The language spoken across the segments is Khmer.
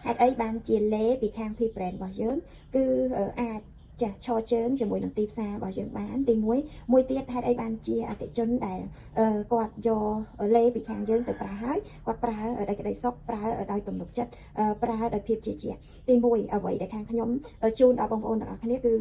ហេតុអីបានជាលេពីខាង P brand របស់យើងគឺអាចចាស់ឈរជើងជាមួយនឹងទីផ្សាររបស់យើងបានទី1មួយទៀតហេតុអីបានជាអតិថិជនដែលគាត់យកលេពីខាងយើងទៅប្រើហើយគាត់ប្រើដោយក្តីសុខប្រើដោយទំនុកចិត្តប្រើដោយភាពជឿជាក់ទី1អ្វីដែលខាងខ្ញុំជូនដល់បងប្អូនទាំងអស់គ្នាគឺ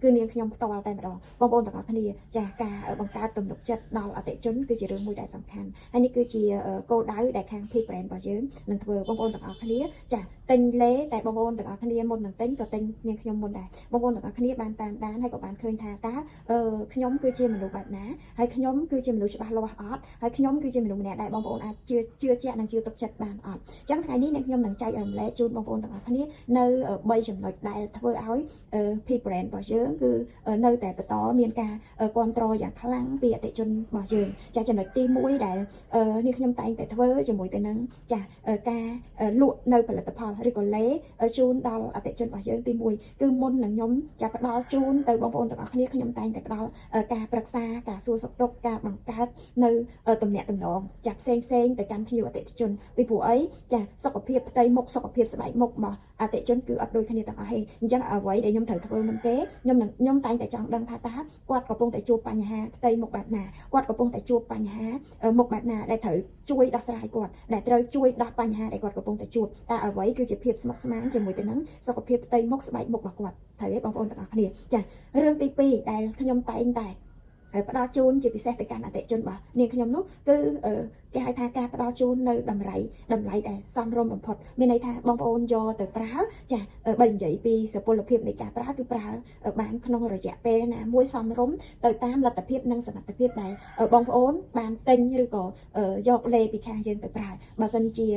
គឺនាងខ្ញុំផ្ទាល់តែម្ដងបងប្អូនទាំងអស់គ្នាចាស់ការបង្កើតទំនុកចិត្តដល់អតិថិជនគឺជារឿងមួយដែលសំខាន់ហើយនេះគឺជាគោលដៅដែលខាង P brand របស់យើងនឹងធ្វើបងប្អូនទាំងអស់គ្នាចាស់ទិញលេតែបងប្អូនទាំងអស់គ្នាមុននឹងទិញក៏ទិញនាងខ្ញុំមុនដែរបងប្អូនទាំងអស់គ្នាបានតាមដានហើយក៏បានឃើញថាតើអឺខ្ញុំគឺជាមនុស្សបែបណាហើយខ្ញុំគឺជាមនុស្សច្បាស់លាស់អត់ហើយខ្ញុំគឺជាមនុស្សម្នាក់ដែលបងប្អូនអាចជឿជឿជាក់និងជឿទុកចិត្តបានអត់អញ្ចឹងថ្ងៃនេះនាងខ្ញុំនឹងចែករំលែកជូនបងប្អូនទាំងអស់គ្នានៅ3ចំណុចដែលធ្វើឲ្យ P brand របស់យើងគឺនៅតែបន្តមានការគ្រប់គ្រងយ៉ាងខ្លាំងពីអតិថិជនរបស់យើងចាចំណុចទី1ដែលនេះខ្ញុំតែងតែធ្វើជាមួយទៅនឹងចាការលក់នៅផលិតផលឬក៏លេជូនដល់អតិថិជនរបស់យើងទី1គឺមុននឹងខ្ញុំចាផ្ដល់ជូនទៅបងប្អូនទាំងអស់គ្នាខ្ញុំតែងតែផ្ដល់ការប្រឹក្សាការសួរសុខទុក្ខការបង្កើតនៅទំនាក់ទំនងចាផ្សេងផ្សេងទៅកាន់ភ្ញៀវអតិថិជនពីព្រោះអីចាសុខភាពផ្ទៃមុខសុខភាពស្បែកមុខរបស់អតិថិជនគឺអត់ដូចគ្នាទាំងអស់ទេអញ្ចឹងអ្វីដែលខ្ញុំត្រូវធ្វើមុនគេខ្ញុំនឹងខ្ញុំតែងតែចង់ដឹងថាតើគាត់កំពុងតែជួបបញ្ហាផ្ទៃមុខបែបណាគាត់កំពុងតែជួបបញ្ហាមុខបែបណាដែលត្រូវជួយដោះស្រាយគាត់ដែលត្រូវជួយដោះបញ្ហាដែលគាត់កំពុងតែជួបតើអ្វីគឺជាភាពស្មុគស្មាញជាមួយទៅនឹងសុខភាពផ្ទៃមុខស្បែកមុខរបស់គាត់ត្រូវទេបងប្អូនទាំងអស់គ្នាចារឿងទី2ដែលខ្ញុំតែងតែផ្ដល់ជូនជាពិសេសទៅកាន់អតិថិជនរបស់នាងខ្ញុំនោះគឺគេហៅថាការផ្ដល់ជូននៅតម្លៃតម្លៃដែលសមរម្យបំផុតមានន័យថាបងប្អូនយកទៅប្រើចាបើនិយាយពីសុពលភាពនៃការប្រើគឺប្រើបានក្នុងរយៈពេលណាមួយសមរម្យទៅតាមលទ្ធភាពនិងសមត្ថភាពដែលបងប្អូនបានទិញឬក៏យកលេពីខាងយើងទៅប្រើបើសិនជា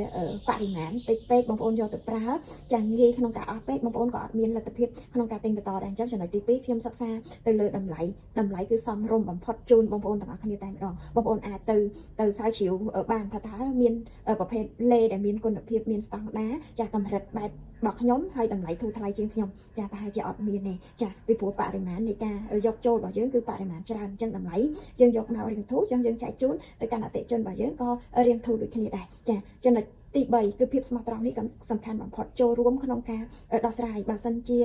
បរិមាណតិចពេកបងប្អូនយកទៅប្រើចាងាយក្នុងការអស់ពេកបងប្អូនក៏អត់មានលទ្ធភាពក្នុងការទិញបន្តដែរអញ្ចឹងចំណុចទី2ខ្ញុំសិក្សាទៅលើតម្លៃតម្លៃគឺសមរម្យបំផុតជូនបងប្អូនទាំងអស់គ្នាតែម្ដងបងប្អូនអាចទៅទៅស្រាវជ្រាវបានថាតើមានប្រភេទលេដែលមានគុណភាពមានស្តង់ដារចាកម្រិតបែបរបស់ខ្ញុំហើយតម្លៃធូរថ្លៃជាងខ្ញុំចាប្រហែលជាអត់មានទេចាពីព្រោះបរិមាណនៃការយកចូលរបស់យើងគឺបរិមាណច្រើនអញ្ចឹងតម្លៃយើងយកមករៀងធូរអញ្ចឹងយើងចែកជូនទៅកាន់អតិថិជនរបស់យើងក៏រៀងធូរដូចគ្នាដែរចាចំណុចទី3គឺភាពស្មោះត្រង់នេះក៏សំខាន់បំផុតចូលរួមក្នុងការដោះស្រាយបើសិនជា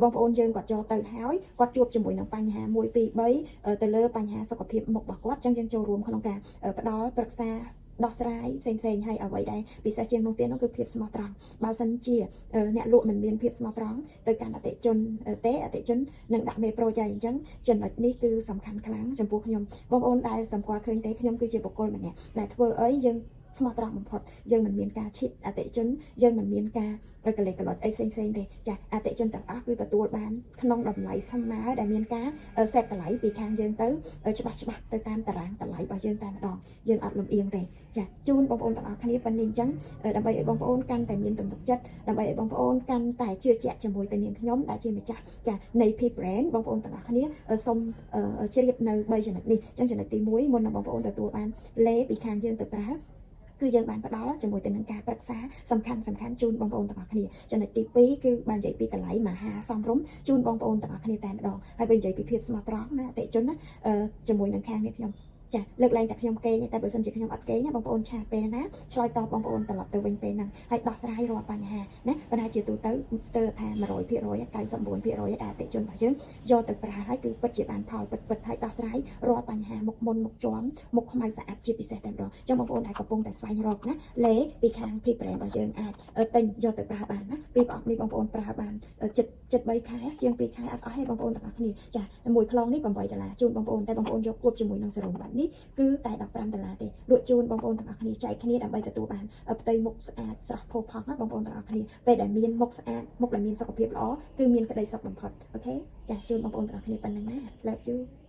បងប្អូនយើងគាត់យកទៅហើយគាត់ជួបជាមួយនឹងបញ្ហា1 2 3ទៅលើបញ្ហាសុខភាពមុខរបស់គាត់អញ្ចឹងយើងចូលរួមក្នុងការផ្ដល់ប្រឹក្សាដោះស្រាយផ្សេងផ្សេងហើយអ្វីដែលពិសេសជាងនោះទៀតនោះគឺភាពស្មោះត្រង់បើសិនជាអ្នកលក់មិនមានភាពស្មោះត្រង់ទៅកាន់អតិថិជនទេអតិថិជននឹងដាក់មេប្រូចហើយអញ្ចឹងចំណុចនេះគឺសំខាន់ខ្លាំងចំពោះខ្ញុំបងប្អូនដែលសម្គាល់ឃើញទេខ្ញុំគឺជាបុគ្គលម្នាក់ដែលធ្វើអីយើងស្មោះត្រង់បំផុតយើងមិនមានការ cheat អតិថិជនយើងមិនមានការកលេសកលុចអីផ្សេងផ្សេងទេចាអតិថិជនទាំងអស់គឺទទួលបានក្នុងតម្លៃស្មើដែលមានការ set តម្លៃពីខាងយើងទៅច្បាស់ច្បាស់ទៅតាមតារាងតម្លៃរបស់យើងតែម្ដងយើងអត់លំអៀងទេចាជូនបងប្អូនទាំងអស់គ្នាប៉ុណ្នេះអញ្ចឹងដើម្បីឲ្យបងប្អូនកាន់តែមានទំនុកចិត្តដើម្បីឲ្យបងប្អូនកាន់តែជឿជាក់ជាមួយទៅនាងខ្ញុំដែលជាម្ចាស់ចានៃ P brand បងប្អូនទាំងអស់គ្នាសូមជ្រាបនៅ3ចំណុចនេះអញ្ចឹងចំណុចទី1មុននឹងបងប្អូនទទួលបានលេពីខាងយើងទៅប្រើគឺយើងបានផ្ដល់ជាមួយទៅនឹងការប្រឹក្សាសំខាន់សំខាន់ជូនបងប្អូនទាំងអស់គ្នាចំណុចទី2គឺបាននិយាយពីតម្លៃមហាសមរម្យជូនបងប្អូនទាំងអស់គ្នាតែម្ដងហើយបើនិយាយពីភាពស្មោះត្រង់ណាអតិថិជនណាជាមួយនឹងខាងនេះខ្ញុំចាលើកលែងតែខ្ញុំគេងតែបើសិនជាខ្ញុំអត់គេងបងប្អូន chat ពេលណាឆ្លើយតបបងប្អូនត្រឡប់ទៅវិញពេលហ្នឹងហើយដោះស្រាយរាល់បញ្ហាណាប៉ុន្តែជាទូទៅស្ទើរថា100% 99%ដែលអតិថិជនរបស់យើងយកទៅប្រើហើយគឺពិតជាបានផលពិតពិតហើយដោះស្រាយរាល់បញ្ហាមុខមុនមុខជាំមុខខ្មៅស្អាតជាពិសេសតែម្ដងអញ្ចឹងបងប្អូនដែលកំពុងតែស្វែងរកណាលេពីខាង P brand របស់យើងអាចទិញយកទៅប្រើបានណាពីប្រអប់នេះបងប្អូនប្រើបានចិត្តចិត្ត3ខែជាង2ខែអត់អស់ទេបងប្អូនទាំងអស់គ្នាចាមួយខ្លងនេះ8ដុល្លារជូនបងប្អូនតែបងប្អូនយកគួបជាមួយនឹងសេរ៉ូមបែបនេះគឺតែ15ដុល្លារទេលក់ជូនបងប្អូនទាំងអស់គ្នាចែកគ្នាដើម្បីទទួលបានផ្ទៃមុខស្អាតស្រស់ផូរផង់ណាបងប្អូនទាំងអស់គ្នាពេលដែលមានមុខស្អាតមុខដែលមានសុខភាពល្អគឺមានក្តីសុខបំផុត OK ចាជូនបងប្អូនទាំងអស់គ្នាប៉ុណ្្នឹងណា Love you.